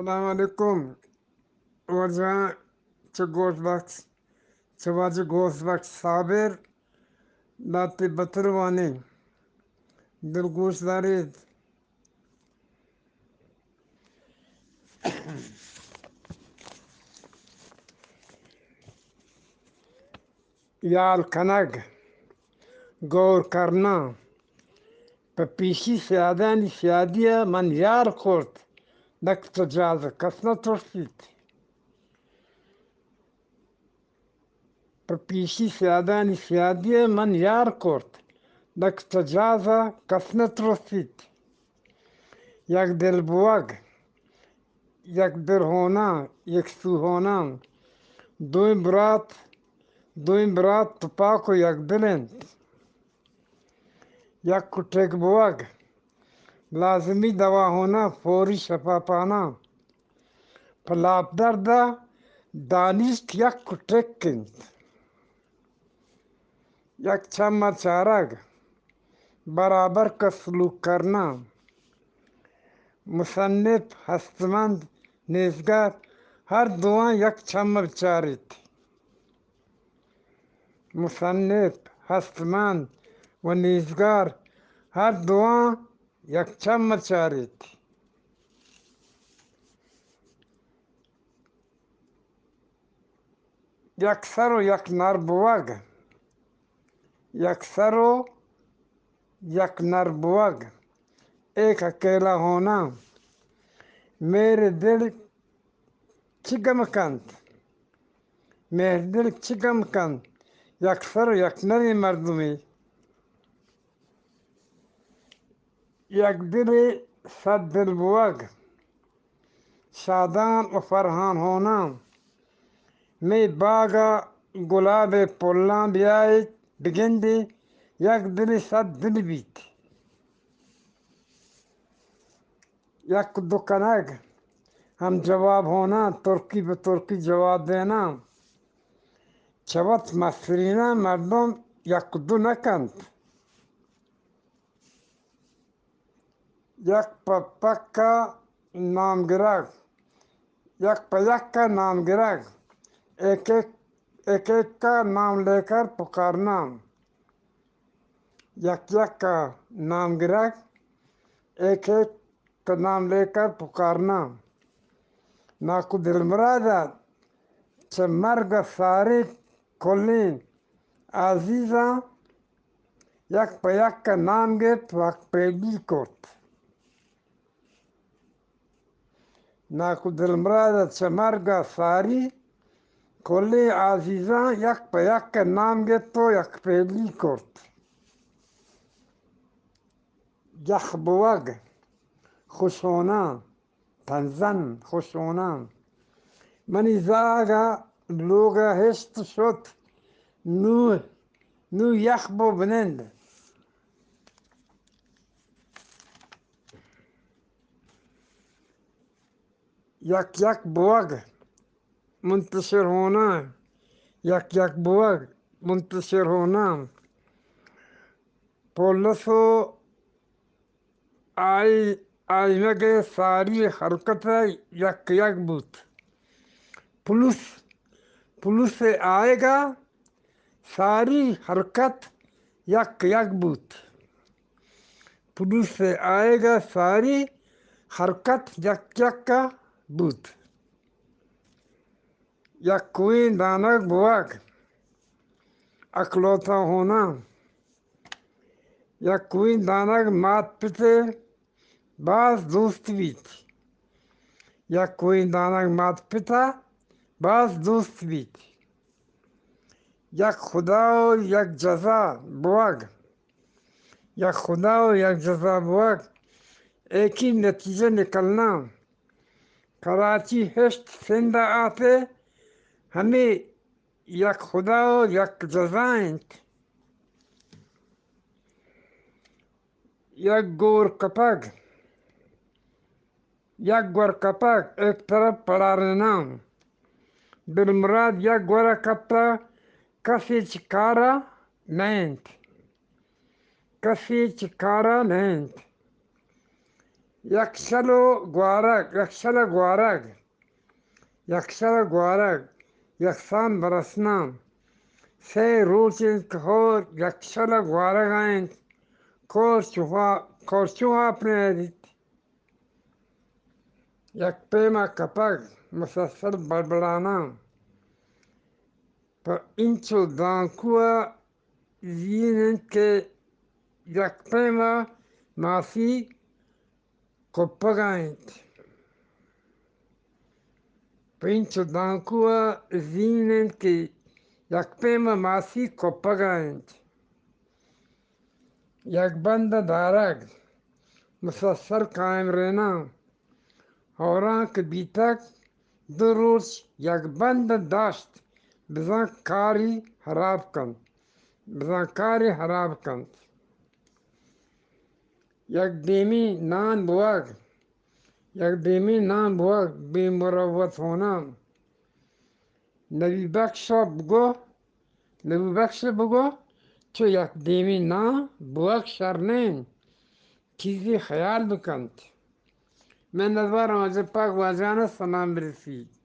السلام علیکم۔ واجہ چہ گوش بخش، چہ واجہ گوش بخش صابر، داتی بتر وانی دلگوش دارید۔ یال کنگ، گور کرنا۔ پہ پیشی سیادانی سیادی ءَ من یال کرت، نک تو جاز کس نہ ترسیت۔ پہ پیشی سیادانی سیادی ءَ من یال کرت، نک تو جاز کس نہ ترسیت۔ یک دل بوگ، یک دل ہوناں، یک سو ہوناں۔ دوئیں برات، دوئیں برات تپاک و یک دل انت۔ یک کٹک بوگ، لازمی دوا ہوناں، فوری شفا پاناں۔ پہ لاپ درد ءَ دانشت یک کٹک انت۔ یک چم ءَ چارگ، برابر کہ سلوک کرنا۔ مصنف، ہستمند، نیزگار، ہر دواں یک چم ءَ بچاریت۔ مصنف، ہستمند و نیزگار، ہر دواں یک چم ءَ چاریت۔ یک سر و یک نر بوگ، یک سر و یک نر بوگ، ایک اکیلا ہونا۔ میرے دل چی گم کنت؟ مہر دل چی گم کنت؟ یک سر و یک نریں مردمے۔ یک دلے صد دل بوگ، شادان و فرحان ہوناں۔ مئے باگ ءَ گلاب ءِ پلاں بیائیت بگندے، یک دلے صد دل بیت۔ یک دو کنگ، ہم جواب ہوناں، ترکی پہ ترکی جواب دیناں۔ چہ وت مستریناں مردم یک دو نہ کنت۔ یک پہ پک ءَ نام گرگ، یک پہ یک ءَ نام گرگ، ایک ایک، ایک ایک ءَ نام لے کر پکارنا۔ یک یک ءَ نام گرگ، ایک ایک ءَ نام لے کر پکارنا۔ ناکو دلمراد ءَ چہ مرگ ءَ ساری کلیں عزیزاں یک پہ یک ءَ نام گپت و حق پیلی کرت۔ ناکو دلمراد ءَ چہ مرگ ءَ ساری کلیں عزیزاں یک پہ یک ءَ نام گپت و یک پیلی کرت۔ یخ بوگ، خشوناں، تنزن، خشوناں۔ منی زاگ ءَ لوگ ءَ ہشت شت، نوں، نوں یخ بو بنند۔ یک یک بوگ منتشر ہوناں، یک یک بوگ منتشر ہوناں۔ پولس و آئی، آئینگ ءِ ساری حرکت یک یک بوت۔ پولس، پولس ءِ آئیگ ءَ ساری حرکت یک یک بوت۔ پولس ءِ آئیگ ءَ ساری حرکت یک یک ءَ بوت۔ یک کوئیں دانگ بوگ، اکلوتا ہوناں۔ یک کوئیں دانگ مات پت ءَ باز دوست بیت۔ یک کوئیں دانگ مات پت ءَ باز دوست بیت۔ یک خدا و یک جزا بوگ، یک خدا و یک جزا بوگ، ایکی نتیجہ نکلنا۔ کراچی ہشت سندھ ءَ آتے، ہمے یک خدا و یک جزا انت۔ یک گور کپگ، یک گور کپگ، ایک طرف پڑاریناں۔ دلمراد یک گور ءَ کپتہ، کسے چہ کار ءَ نہ انت۔ کسے چہ کار ءَ نہ انت۔ یک شل و گوارگ، یک شل ء گوارگ، یک شل ء گوارگ، یکسان برسناں۔ سئے روچ انت کہ ہور یک شل ء گوارگ ء انت۔ کور چوہا-، کور چوہاپ نہ اریت۔ یک پیما کپگ، مسلسل بڑبڑاناں۔ پہ اینچو دانکو ء زین انت کہ یک پیما ماسی کپگ ء انت۔ پہ اینچو دانکو ء زین انت کہ یک پیما ماسی کپگ ء انت۔ یک بند ء دارگ، مسلسل قائم رہناں۔ ہوراں کہ بیتگ، دو روچ یک بند ء داشت، بزاں کاری ہراب کنت، بزاں کاری ہراب کنت۔ یک دیمی نان بوگ، یک دیمی نان بوگ، بے مروت ہوناں۔ نبی بخش ء بگو، نبی بخش ء بگو، چو یک دیمی نان بوگ شر نہ انت، چیزے خیال بکنت۔ من نزوار واجہ پاک واجہان ء سلام برسیت۔